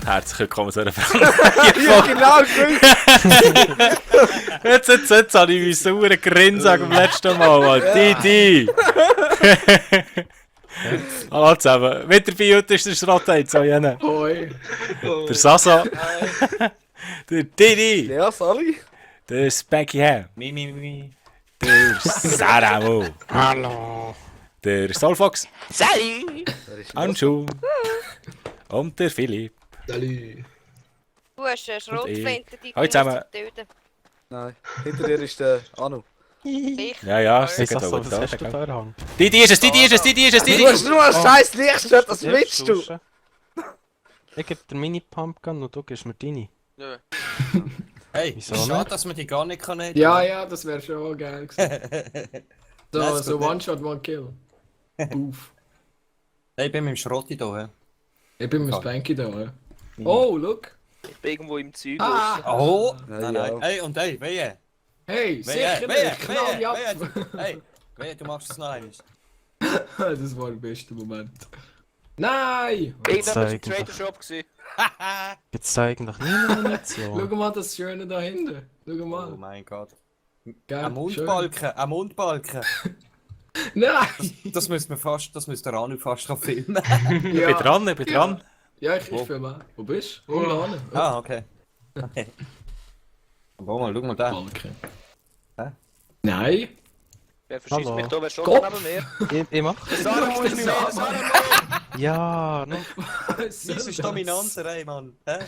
herzlich willkommen zu einer Ja, genau, gut. Jetzt habe ich mich sauer grinsen beim letzten Mal, Mann. Didi! Hallo zusammen. Mit dabei heute ist der Schrottheit, so jene. Hoi. Der Sasa. Der Didi. Ja, Sally. Der Spanky Ham. Mi. Der Saramo. Hallo. Der Solfox. Salut. Anschu. Und der Philipp. Salut. Du hast eine Schrotflinte, die Hallo zusammen. töten. Nein, hinter dir ist der Anu. Ich. Ja, Was sicher hast da. du für Hang? Didi ist es, Didi ist es, Didi ist es, Du Didi! hast nur ein scheiß Lichtschwert, das willst du? Ich gebe dir meine Pumpgun und du gibst mir deine. Nö. Hey, Wieso schade, nicht? dass man die gar nicht kann. Ja, das wäre schon geil gewesen. So, Nein, ist so gut, ne? One-Shot, One-Kill. Uff. Hey, ich bin mit dem Schrotti da. Ja. Ich bin mit Spanky da, ja. Oh, look. Ich bin irgendwo im Zeug. Ah. Oh! Ja, Nein. ja. Hey, und hey, wehe! Hey, sicher nicht. Knall dich ab. Hey, wehe, du machst es noch einmal. Das war der beste Moment. Nein! Irgendjemand war im Zeigen. Trader Shop gewesen. Gibt's da eigentlich nie eine Schau Munition? mal das Schöne da hinten. Schau Oh mal. mein Gott. Geil, Ein Mundbalken, ein Mundbalken. schön. Nein! Das müsste der Anu fast noch filmen. Ich bin dran, ich bin dran. Ja, ich filme. Wo bist du? Unten. Ah, okay. Aber mal, schau mal da. Balken. Hä? Nein! Wer verschießt Hallo. mich da? Wer schon Gott. neben mir? Ich mach. Sarah ist nicht mehr. Sarah! Ja, no. Was soll Das ist das? Dominanz, ey, Mann. Hä?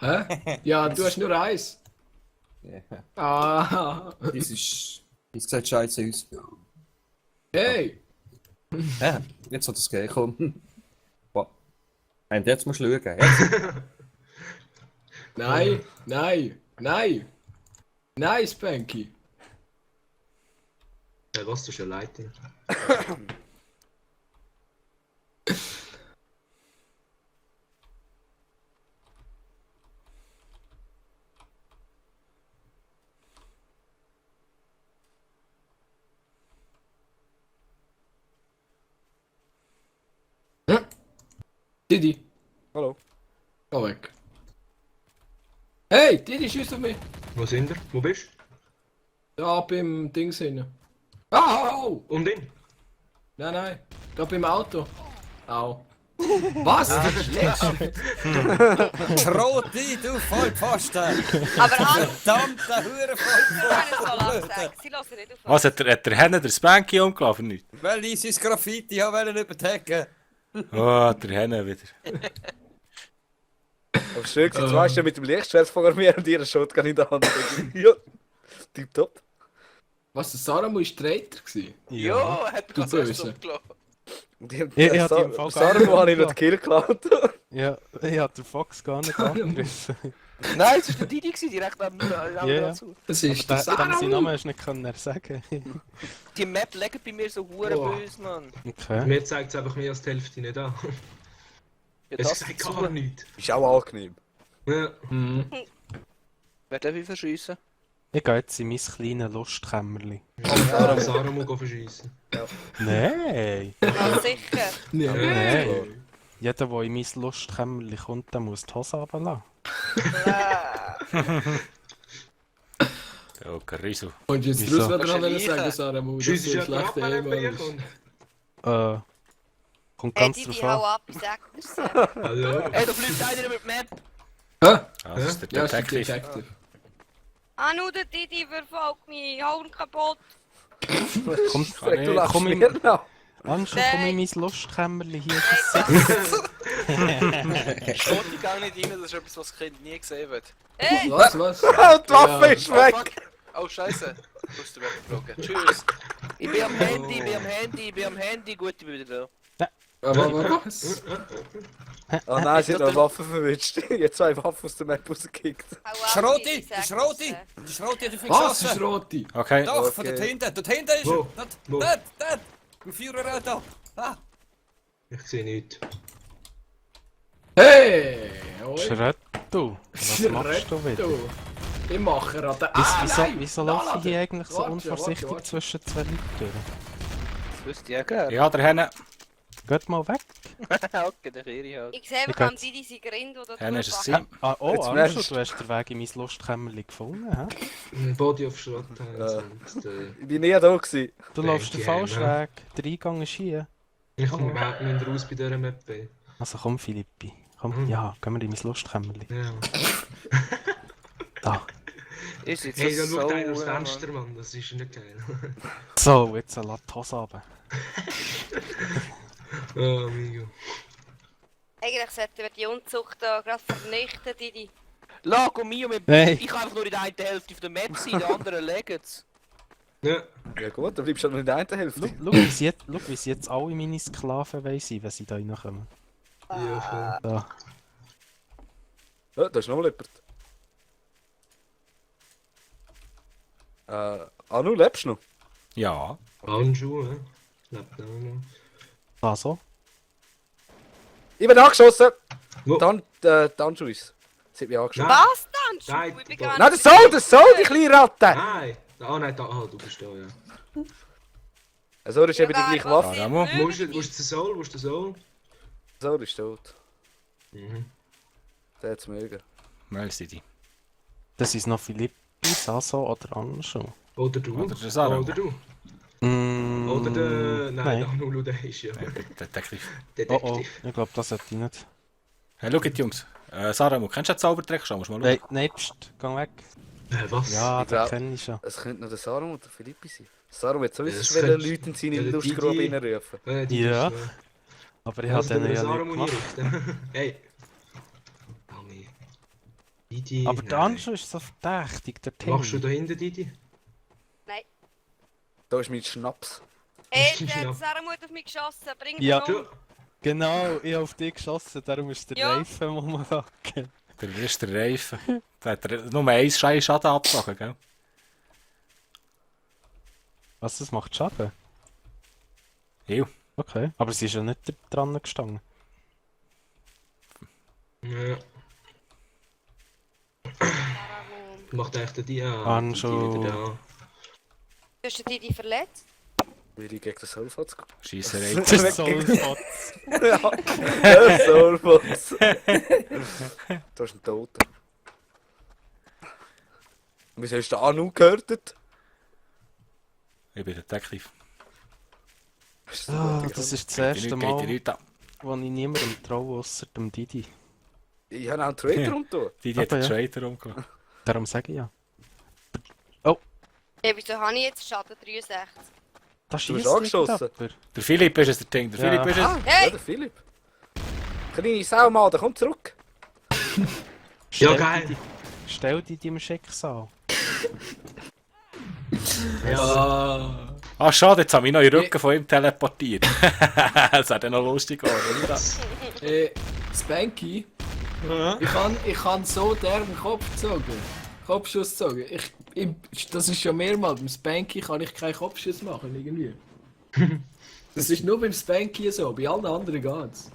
Hä? Ja, du hast nur eins. Ja. Ah! Das sieht scheiße aus. Hey! Ja, jetzt hat es gehen, komm. Wow. Und jetzt musst du schauen. Jetzt. Nein! Nein! Nein! Nein, Spanky! Was, du schon leiten? Didi! Hallo. Geh weg. Hey, Didi, schießt auf mich! Wo sind wir? Wo bist Da beim Dings hinten. Au! du? Um den? Nein. Da beim Auto. Au. Was? Schrotti, du Vollpfosten! Aber Hans, Verdammter Hurenvollpfosten! sie lassen nicht auf. Was, hat der Henne der Spanky umgelaufen? Nicht? Weil ich sein Graffiti wollte überdecken. Oh, der Henne wieder. Aber schön gewesen, zwei stehen mit dem Lichtschwert vor mir und ihre Shotgun in der Hand. Ja. Tipptopp. Was, der Sarah war Traitor gewesen? Jo, hat Du mich als erstes Böse. umgelassen. Und ich hab Ich hab die im Fall gar Sarah nicht habe ich noch den Kill geklaut. Ja, ich hab den Fox gar nicht angegriffen. Nein, es war der Didi gewesen, direkt neben Ja. dazu. Das ist der Dem Sarah. seinen Namen hast du nicht können sagen. Die Map legt bei mir so hure Boah. böse, Mann. Okay. Mir zeigt es einfach mehr als die Hälfte nicht an. Ja, Es das sagt ist gar nichts. Ist auch angenehm. Ja. Mhm. Wer darf ich verschiessen? Ich gehe jetzt in mein kleines Lustkämmerli. Sarah muss verschießen. Nein! Ja, sicher. Nee. Nein! Jeder, der in mein Lustkämmerli kommt, der muss die Hose runterlassen. Oh, Cariso. Und jetzt Wieso? raus, was er noch Wahrscheinlich. sagen, Sarah Mu. Das ist Schiess ein ist ja ab, schlechter wenn er Ehemann. kommt. Kommt Hey, ganz Didi, drauf hau an. ab, ich sag dir's. Hallo. Ey, da fliegt einer über die Map. Hä? Das ist der Ja, ist der Detective. Detective. Anu, der Didi verfolgt mich, hau ihn kaputt. Komm, Du lachst komm mir in, noch. Anschau, komm in mein Lustkämmerli, hier ist es sicher. Schrott die gar nicht rein, das ist etwas, was das Kind nie gesehen wird. Hey, Was? Ah, die Waffe Ja. ist weg. Fuck. Oh, scheiße. Du musst weggeflogen. Tschüss. Ich bin am Handy, gut, ich bin wieder da. Aber was? Oh nein, sie hat noch eine Waffe verwünscht. Jetzt zwei Waffen aus der Map rausgekickt. hau ab, Schrotti! Didi, Der sag Schrotti! dir's. Der Schrotti hat auf mich Was ist geschossen! Roti? Okay. Doch, Okay. von dort hinten! Dort hinten ist Wo? er! Wo? Dort! Im Führerauto! Ah! Ich sehe nichts. Hey! Oi. Schretto, was machst du wieder? Du. Ich mache gerade. Wieso laufe ich hier eigentlich so Warte, unvorsichtig warte. zwischen zwei Leuten durch? Das wüsste ich ja gerne. Ja, der Henne. Geht mal weg. Okay, der Kiri halt. Ich sehe, wir Ich haben geht's. die diese Grind oder Dann ist es durchpacken. sie. Ah, oh, Jetzt Anschu, merkst du hast den Weg in mein Lustkämmerchen gefunden, hä? Body of Schrott. Ich bin nie da gewesen. Du läufst den Denke ich, falschen ja. Weg. Der Eingang ist hier. Ich komme nicht raus bei dieser Map. Also komm, Philippi. Komm, Mhm. ja, gehen wir in mein Lustkämmerchen. Ja. Da. Ist jetzt Hey, da so schaut einer aus dem Mann. Fenster, Mann. Das ist nicht geil. So, jetzt lass die Hose runter. Oh, amigo. Eigentlich sollten wir die Unzucht da gerade vernichten, die. Lago mio, Hey. ich kann einfach nur in der einen Hälfte auf der Map sein, in der anderen legen es. Ja. Ja gut, dann bleibst du halt noch in der einen Hälfte. Schau, wie sie jetzt alle meine Sklaven wollen sein, wenn sie da reinkommen. Ja, voll. Da. Ja, da ist noch jemand. Anu, lebst du noch? Ja. Handschuhe, hä? Lebt auch noch. Da so. Ich bin angeschossen! Wo? Dann, Anschu ist. Sie hat mich angeschossen. Nein. Was dann? Nein, Schuh, ich bin da- gar Nein, nicht- das soll, die kleine Ratte! Nein! Ah, nein, da, du bist da, ja. So ist eben die Ja, gleiche was Waffe. ich Ramo. Wo ist wirklich- der Soul? Wo ist der Soul? So ist tot. Mhm. Der hat's mögen. Merci die. Das ist noch Philippi, Saso oder Anschu. Oder du? Oder der Sarah. Oder du? Mm, Oder der... Nein, nein. der Anulu, der ist ja... Detektiv. Oh oh, Detektiv. ich glaube, das sollte ich nicht. Hey, schaut Jungs. Sarah, kennst du den Zaubertrick schon? Musst du mal Nein, schauen. nein, pst, geh weg. Was? Ja, Ich den glaub- kenne ich schon. Es könnte noch der Sarum oder der Philippi sein. Sarum wird sowieso Es schon könnte- Leute in seine ja, der Lustgrube Didi. reinrufen. Die Ja. ist, Aber ich das habe können den wir ja Saruman nicht gemacht. einrichten. Hey! Ami. Didi... Aber der nein. Anschu ist so verdächtig, der Machst du Tim. da hinten, Didi? Da ist mein Schnaps. Ey, Schnapp. der Sarah hat auf mich geschossen, bring Ja. den um. Du... Genau, ich habe auf dich geschossen, darum ist der Ja. Reifen rumwacken. Der erste Reifen. Der hat nur einen scheiß Schaden abgezogen, gell? Was, das macht Schaden? Jo. Okay, aber sie ist ja nicht dran gestanden. Ja. Sarah, Macht echt der Didi... Handschuh. Didi wieder da. hast du die verletzt? Weil ich gegen den Soulfots gehe. Scheisserei. Das ist so ein Spotz. Ja, der Soulfots. Da ist ein Toter. Wieso hast du Anu gehört? Ich bin Detektiv. Ah, das ist das erste Geht dir Mal, nichts an. wo ich niemandem traue, außer dem Didi. Ich habe auch einen Traitor unter. Die hat Aber den ja. Trader umgelassen. Darum sage ich ja. Ja, wieso habe ich jetzt Schaden 63? Da Du schießt bist angeschossen. Der Philipp ist es, der Ding. Der Ja. Philipp ist es. Ja, Hey! der Philipp. Kleine Saumann, der kommt zurück. Ja, geil! Stell dich deinem Schicksal. Ja. Ah, schade, jetzt habe ich noch in den Rücken von ihm teleportiert. Das wäre dann noch lustig geworden, oder? Spanky. Ich kann so derben Kopfschuss gezogen. Das ist ja mehrmals. Beim Spanky kann ich keinen Kopfschuss machen, irgendwie. Das ist nur beim Spanky so, bei allen anderen geht's.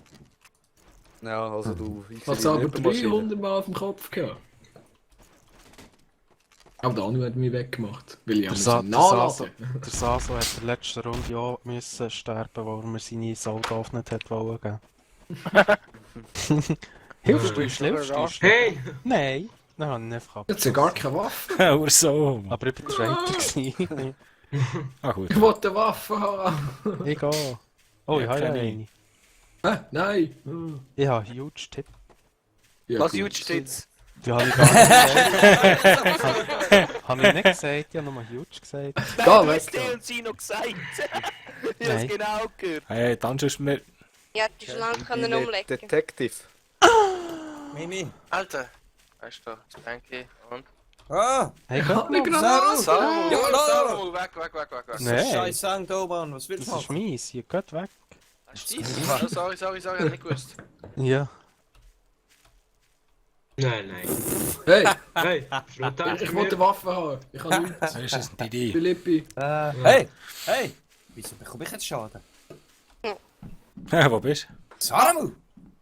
Ja, also du. Ich Hat's aber 300 Mal auf dem Kopf gehabt. Aber der Anu hat mich weggemacht, weil ich Der, habe Sa mich der, Saso, nachladen. der Saso hat in der letzten Runde auch müssen sterben, weil er seine Soldaten nicht hat wollen geben. Hilfst du? Hilfst du? Hey! Nein, dann habe ich einfach Jetzt ja gar keine Waffe. Oder so. Aber ich war Traitor gewesen. Ah, gut. Ich wollte eine Waffe haben. Ich gehe. Oh, ich habe ja keine. eine. Nein. Ich habe huge Tipp. Ja, Was gut. huge steht's? Die habe ich gar nicht gesagt. Habe ich nicht gesagt, ich habe nur huge gesagt. Geh Nein, weg das da. und sie noch gesagt. Ich Nein. hab's genau gehört. Hey, dann ist mir... Ja, die schon lange können umlegen. Detective. Mimi. Alter. Weißt du, Spanky und... Ah! Hey, geh Eine mal. Granate. Samu! Ja, Samu! Weg, weg, weg, weg, weg. Nein. Scheiß Sang da, Mann, was willst Das du ist machen? meins, ihr geht weg. Hast du das? Oh, sorry, ich hab nicht gewusst. Ja. Nein. Hey, Hey! Schrott ich wollte eine Waffe haben. Ich habe nichts. Das ist es, die Idee. Philippi. Hey! Hey! Wieso bekomme ich jetzt Schaden? Wo bist Saramu!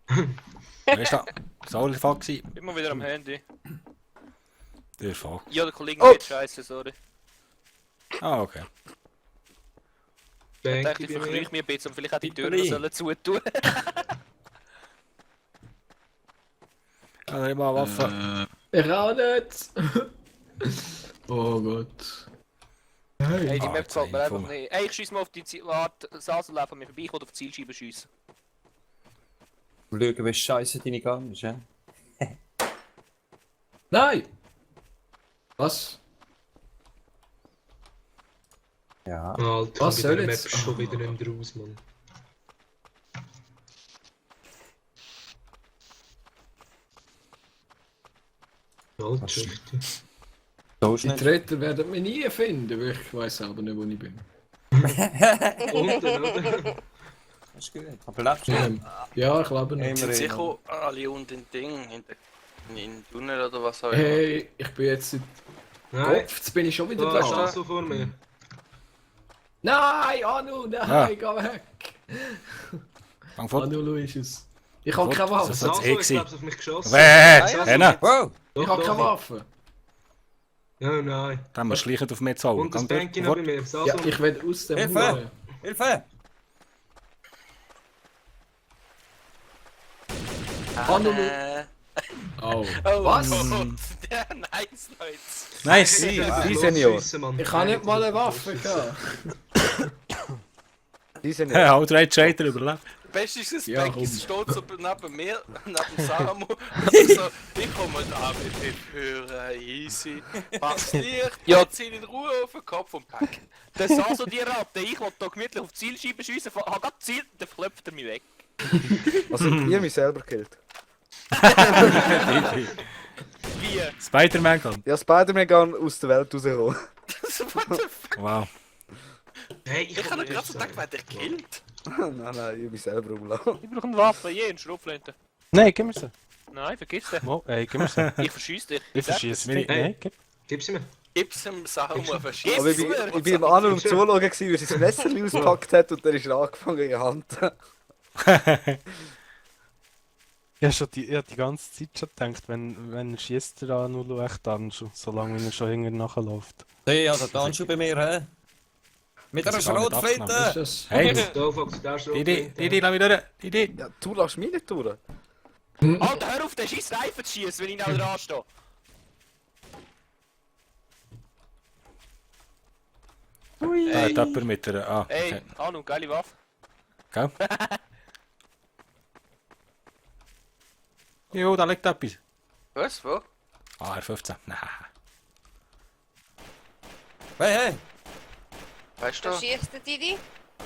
du? Wer ist da? Soll der Fall gewesen? Immer wieder am Handy. Der Fall. Ja, der Kollege Oh. geht scheiße, sorry. Ah, okay. Ich dachte, Spanky ich bei mir. verkrüche mich ein bisschen und vielleicht auch die Tür Pippeli. sollen zutun. Also nicht mal Waffe. Ich auch nicht. Oh Gott. Hey, die Ah, Map gefällt mir jetzt einfach nicht. Ey, ich schieß mal auf die Ziel... Warte, Sasel läuft an mir vorbei, ich will auf die Zielscheibe schiessen. Schauen, wie scheiße deine Gang ist, ja? Nein! Was? Ja. Alter, Was bei soll der Map jetzt? ist schon wieder nicht mehr raus, Mann. Alter, So Die schnell. Treter werden mich nie finden, weil ich weiß selber nicht, wo ich bin. unten, oder? Das ist gut. Aber lebst du? Ja, ich glaube nicht. Immer Sind in- sicher alle unten in Ding, in den Tunnel oder was auch immer. Hey, ich bin jetzt in Nein, Kopf, jetzt bin ich schon wieder da ist da. das so vor mir. Nein, Anu, nein, Ah. geh weg. Fang fort. Anu, ist es. Ich habe keine Das Waffe. ist Saso, eh ich gewesen. glaub's auf mich geschossen. Henna! Wow! Doch, Ich habe keine doch. Waffe. Ja, nein. Dann musst du schleichend auf mich zu Und das Bänke noch bei mir. Saso, Ja, ich will aus dem Hilfe! Huren. Hilfe! Anu, oh. Was? Ja, nice, Leute. Nice! Die Senior. Schiessen, Mann. Ich habe nicht mal eine Waffe gehabt. Die sind Ja, Haut rein, Scheiter überlebt. Beste ist, das Ja, Becky komm. steht so neben mir, neben Samu. So, ich komme da mit dem Hören, easy. Mach's Licht, Ja. ja, zieh in Ruhe auf den Kopf und pack. Der Saso, die Ratte, ich will da gemütlich auf die Zielscheibe schiessen, hab grad Ziel, dann klopft er mich weg. Also, ihr mich selber gekillt. Wie? Spider-Man kommt. Ja, Spider-Man kann aus der Welt rauskommen. What the fuck? Wow. Hey, Ich habe gerade so gedacht, wer der killt. Nein, ich mich selber umlassen. Ich brauche eine Waffe, je, eine Schrotflinte. Nein, gib mir sie. Nein, vergiss den. Mo, ey, gib mir sie. Ich verschieß dich. Ich verschieße Meine- dich. Nein, gib. Gib sie mir. Gib's ihm Samu verschießt. Aber ich bin im Anu am Zuschauen, gewesen, wie er sein Messer ausgepackt hat und dann ist er angefangen in die Hand. Ich habe die ganze Zeit schon gedacht, wenn schießt er an nur echt dann schon, solange er schon hinten nachläuft. Hey, ja, der Tanschu bei mir, hä? Mit einer Das ist gar nicht Ist Schrotflinte! das? Hey, Da fängt der schon. Didi, lass mich durch. Didi. Ja, du lässt mich nicht durch. Alter, hör auf, den scheiß Reifen zu schießen, wenn ich noch dran stehe. Da hat jemand mit einer... Ah, Ey, okay. Anu, geile Waffe. Gell? Jo, da liegt etwas. Was, wo? Ah, R15. Nein. Hey, hey! Weißt du? Da schießt der Didi.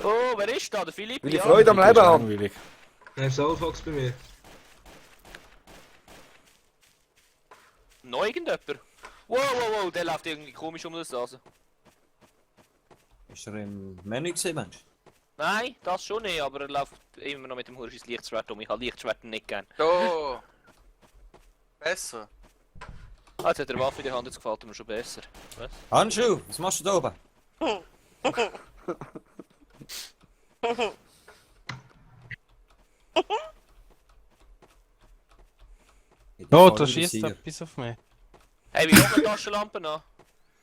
Oh, wer ist da? Der Philipp? Weil ich Freude am Leben habe. Langweilig. Nein, Salfox bei mir. Noch irgendjemand? Wow, der läuft irgendwie komisch um das Nase. Ist er im Menü gewesen, Mensch? Nein, das schon nicht, aber er läuft immer noch mit dem Hurschis Lichtschwert um. Ich habe Lichtschwerter nicht gern. Da. Besser. Ah, jetzt hat er eine Waffe in der Hand, jetzt gefällt er mir schon besser. Was? Handschuh, was machst du da oben? Oh, da schießt etwas auf mich. Hey, wie kommt die Taschenlampe an?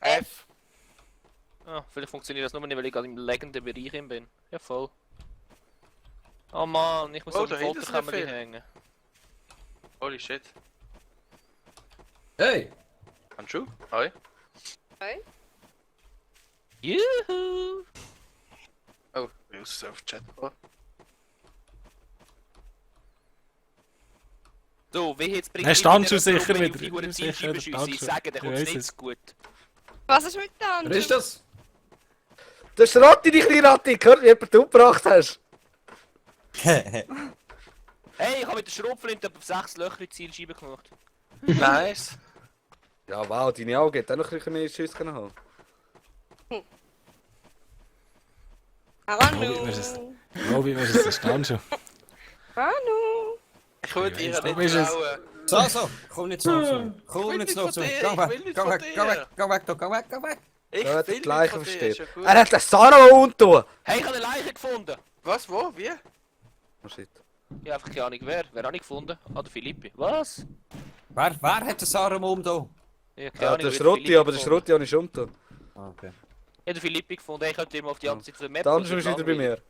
F. Ah, vielleicht funktioniert das nur nicht, weil ich gerade im legenden Bereich bin. Ja, voll. Oh Mann, ich muss Oh, auf da der hinten ist Fotokamera ein Film. hängen. Holy shit. Hey! Handschuh? Hi. Juhu! Oh, ich muss auf Chat kommen. So, wie jetzt bringt Er stand schon wieder sicher jemand wieder. auf die Sicher, Zielscheibe der schiessen. Ich Tanzu. sage, der Ich kommt weiss nicht es. gut. Was ist mit der Wer anderen? ist das? Das ist Rotti, die kleine Ratte. Gehört, wie jemand du umgebracht hast. Hey, ich habe mit der Schrotflinte etwa 6 Löcher in die Zielscheibe gemacht. Nice. Ja, wow, deine Augen hätten auch noch ein bisschen mehr Schuss können haben. Oh, wie ist es? Oh, wie ist es? Das stand schon. Hallo. Ich würde ihr weiss, nicht du bist es. trauen. So, komm nicht so zu. Komm nicht so von zu. dir, Geh ich weg, will nicht geh von weg, dir. geh weg, geh weg, geh weg, geh weg, geh weg. Ich Er hat will das Gleiche nicht von dir, versteht. ist ja gut. Er hat den Sarah untun. Hey, ich habe eine Leiche gefunden! Was, wo, wie? Oh shit. Ich habe einfach keine Ahnung wer. Wer habe ich gefunden? Ah, der Philippi. Was? Wer hat den Sarum da? Ich habe keine Ja, Ahnung, der wer Schrotti, Philippi aber der gefunden. Schrotti habe ich schon untun. Ah, okay. Ich habe den Philippi gefunden. Ich könnte immer auf die andere Seite der Map. Dann das ist wieder bei mir.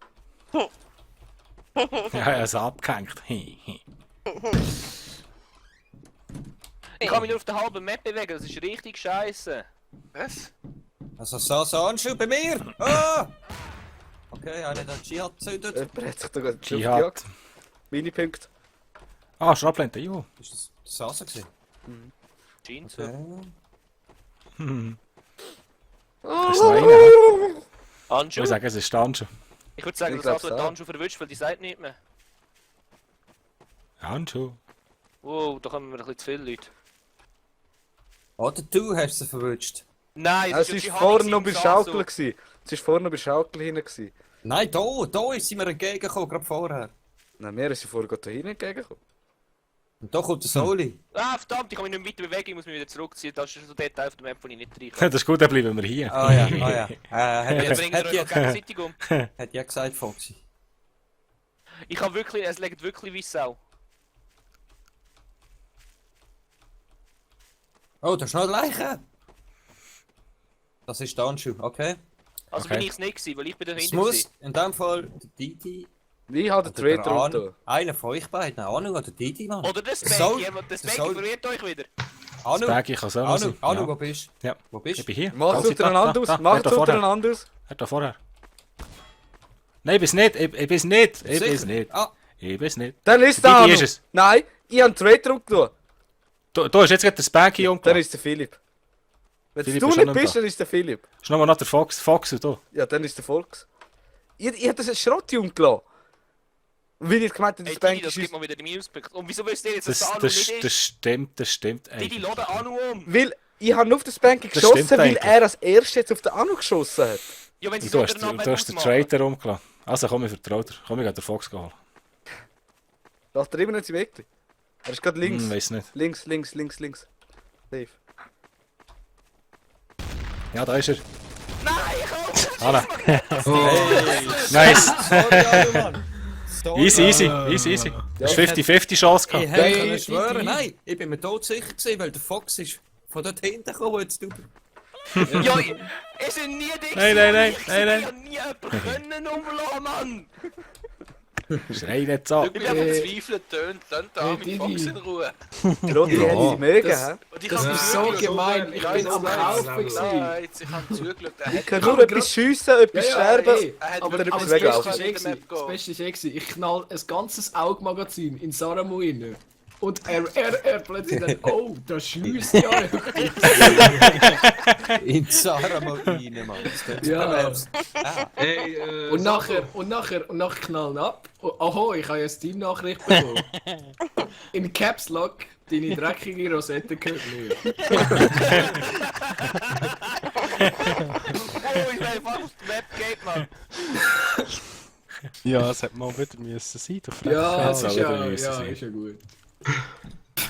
Ja, er ist abgehängt. Ich kann mich nur auf der halben Map bewegen, das ist richtig scheiße. Was? Also so Anschub bei mir! Ah! Okay, einer hat Dschihad gezündet. Jemand hat sich da gerade Dschihad. Minipunkt. Ah, Schrablente, jo. Ist das Sasa gewesen? Jeans. Okay. Hm. Das ist noch einer, hä? Ich Anju. würde sagen, es ist Stancho. Ich würde sagen, Ich dass glaub's Anju auch. Anju verwünscht, weil die sagt nicht mehr. Stancho. Wow, da kommen wir ein bisschen zu viele Leute. Oder du hast sie verwünscht. Nein, Es ja war Jihadi vorne noch bei gewesen, Schaukel. Sasu. Gewesen. Es war vorne noch bei Schaukel hinten. Gewesen. Nein, da ist sie mir entgegengekommen, gerade vorher. Nein, mir ist sie vorher gerade da hinten entgegengekommen. Und da kommt der Soli. Ah, verdammt, ich kann mich nicht mehr weiter bewegen, ich muss mich wieder zurückziehen. Das ist so der Teil auf der Map, wo ich nicht reinkomme. Das ist gut, dann bleiben wir hier. Ah ja, ah ja. Wir Hat bringen euch noch gegenseitig um. ja gesagt, Foxy. Ich habe wirklich, es liegt wirklich wie Sau. Oh, da ist noch eine Leiche. Das ist der Anschuh, okay. Also Okay. bin ich es nicht gewesen, weil ich bin Es dahinter muss gewesen. in dem Fall der Didi Ich habe den oder der Trader Anu, unten. einer von euch beiden, Anu oder Didi, Mann. Oder das Soll- Spanky, das das Spanky soll- verliert euch wieder. Anu, Baggy kann so Anu, sein. Anu, Ja. wo bist du? Ja. Wo bist Ich du? bin hier. Mach es Ganz untereinander aus. da, Mach da, es vorher. untereinander aus. Er da vorher. Nein, ich bin's nicht. Ich bin's nicht. Ich bin's Sicher? nicht. Ah, Ich bin's nicht. Dann ist Didi der Anu. ist es. Nein, ich habe den Trader umgetan. Du hast jetzt gerade den Spaggy Dann umgebracht. ist der Philipp. Wenn Philipp du ist nicht auch noch bist, da. dann ist der Philipp. Ist nochmal noch der Fox und du. Ja, dann ist der Volks. Ich habe das Schrott umgelassen. Und wie ich gemeint habe, Ey, das Didi, Bank das gibt ist... mir wieder die Minuspunkte. Und wieso wisst ihr jetzt, dass Das, der Anu das, nicht das ist? stimmt, das stimmt Didi, eigentlich. lass den Anu um. Weil ich habe nur auf das Bank Das geschossen, stimmt weil eigentlich. er als erstes jetzt auf den Anu geschossen hat. Ja, wenn sie Und so du hast, untereinander du hast den ausmachen. Trader umgelassen. Also komm, ich vertraue dir. Komm, ich gehe den Fox holen. Lass er immer nicht sie weg. Er ist gerade links. Weiß nicht. Links. Safe. Ja, da ist er. Nein, ich hau! Alle. hey. Nice. Sorry, Anu, Mann. Sorry. Easy. Das ist 50-50 Chance Ich gehabt. hätte Hey, können schwören, Didi. nein, ich bin mir tot sicher gewesen, weil der Fox ist von dort hinten gekommen, wo jetzt du... Ja, es sind nie dich. Nein. Ich habe nie jemanden können umlassen, Mann. Schrei nicht so. Ich bin am Verzweifeln, tönt da Hey, mit Didi. Fox in Ruhe. Gerade die hätte ich mögen, Das- hä? Und ich Das hab ist so zugeschaut. gemein. Ich Ja, bin jetzt am nein, Kaufen nein, gewesen. nein, jetzt, ich habe zugeschaut. Ich kann nur etwas schiessen, etwas sterben. ey. Er hat Aber wirklich etwas Aber das weglaufen. Beste in ist der eh Map gewesen, das gehen. Beste ist eh gewesen, ich knall ein ganzes Augmagazin in Saramu rein. Und er plötzlich dann, oh, da schießt ja. In Sarah mal rein, Mann. Das klingt Ja. pervers. Ah, Hey, Und nachher knallen ab. Oh, ich habe ja eine Steam-Nachricht bekommen. In Caps Lock, deine dreckige Rosette gehört mir. Oh, ich bin fast auf die Map geht, Mann. Ja, es hätte mal wieder müssen sein. Du Ja, Jetzt das ist soll ja, wieder müssen ja, sein. ist ja gut.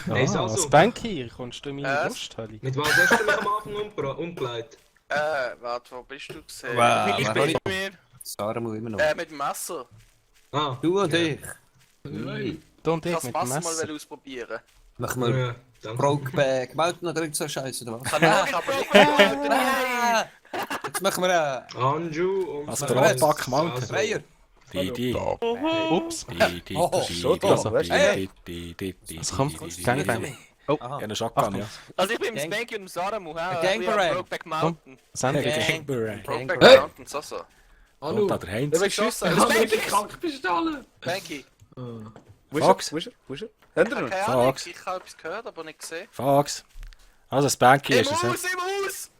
Hey, Ah, Sasu. Spanky, kommst du in meine Was? Lust, Halli? mit was hast du mich am Anfang umgelegt? Warte, wo bist du gesehen? Wow. Ich wer bin hat- bei mir. Sarah muss immer noch. Mit dem Messer. Ah, Du und ich. Nein. Du und Ich ich kann mit das dem Messer Messer. mal ausprobieren. Mach mal ja, danke. Brokeback Mountain oder irgend so Scheiße oder was? Nein, aber nicht. Jetzt machen wir Anju und... Also der Rotback Mountain. Also, Dreier. Die. Ups. Oh, schon da, weißt du? Was kommt? Gangbang. Ja, eine Shotgun, ja. Also ich bin im Gang- Spanky und im Saramu, hä? Gangbarang. Brokeback Mountain. Sandwich. Gangbang. Brokeback Hey! Mountain, so. Hallo. Und da der Der Heinz. will schiessen. Ich habe mich krank bestellen. Banky. Wo ist Fox. er? Wo ist er? Wo ist er? Habt ihr ihn? Keine Ahnung, Fox. ich habe etwas gehört, aber nicht gesehen. Fox. Also Spanky Im ist es. Haus, im Haus!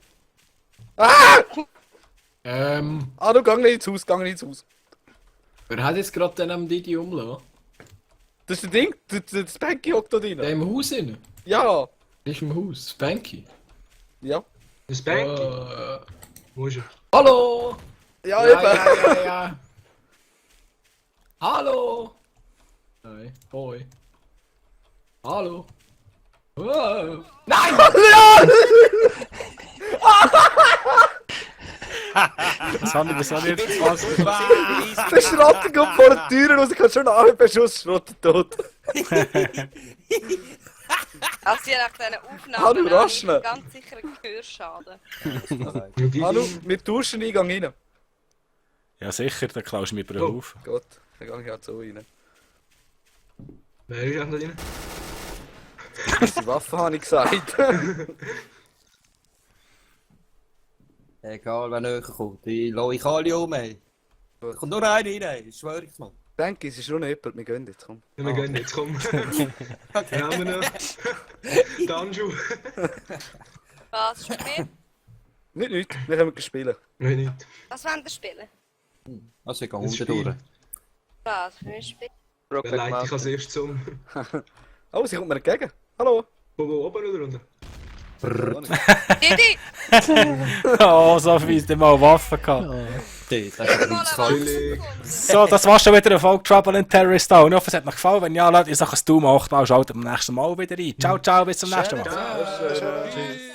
Ah, du geh nicht ins Haus. Wer hat jetzt gerade den am Didi umlassen? Das ist das Ding, das Banky hockt da Der drin. im Haus inne? Ja. Der ist im Haus. Spanky. Ja. Ein Spanky? Wo ist er? Hallo! Ja, Ja, eben. ja. Hallo! Nein. Hoi. Hallo! Wow. Nein! Das habe ich jetzt gefasst. Der Schrotter kommt vor der Tür raus, ich kann schon einen Beschuss schrotten tot. Also ja, nach diesen Aufnahmen Hallo, habe ich Raschne. ganz sicher einen Gehörschaden. Hallo, wir tauschen Eingang rein. Ja sicher, dann klaust du mir über Oh. den Haufen. Gott, dann gehe ich halt so rein. Wer ist eigentlich da drin? Diese Waffe habe ich gesagt. Egal, wer näher kommt. Ich lasse alle um, ey. Kommt nur einer rein, ich schwöre ich's mal. Denke, es ist schon jemand, wir gehen jetzt, komm. Wir gehen jetzt, komm. Dann haben wir noch. Danju. Was spielen? Nicht, wir können spielen. Nein, nicht. Was wollen wir spielen? Also ich gehe Das unten Spiel. durch. Was für ein Spiel? Wer leite ich als erstes um? Oh, sie kommt mir entgegen. Hallo. Wo oben oder unten? Didi! Oh, Sophie, ist immer eine Waffe gehabt. Das ist ein Mal Kalt. Chillig. So, das war schon wieder eine Folge Trouble in Terrorist Town. Ich hoffe, es hat euch gefallen. Wenn ja, lasst ihr es ein Daumen hoch da und schaltet beim nächsten Mal wieder ein. Ciao, ciao, bis zum nächsten Mal. Ciao. Tschüss.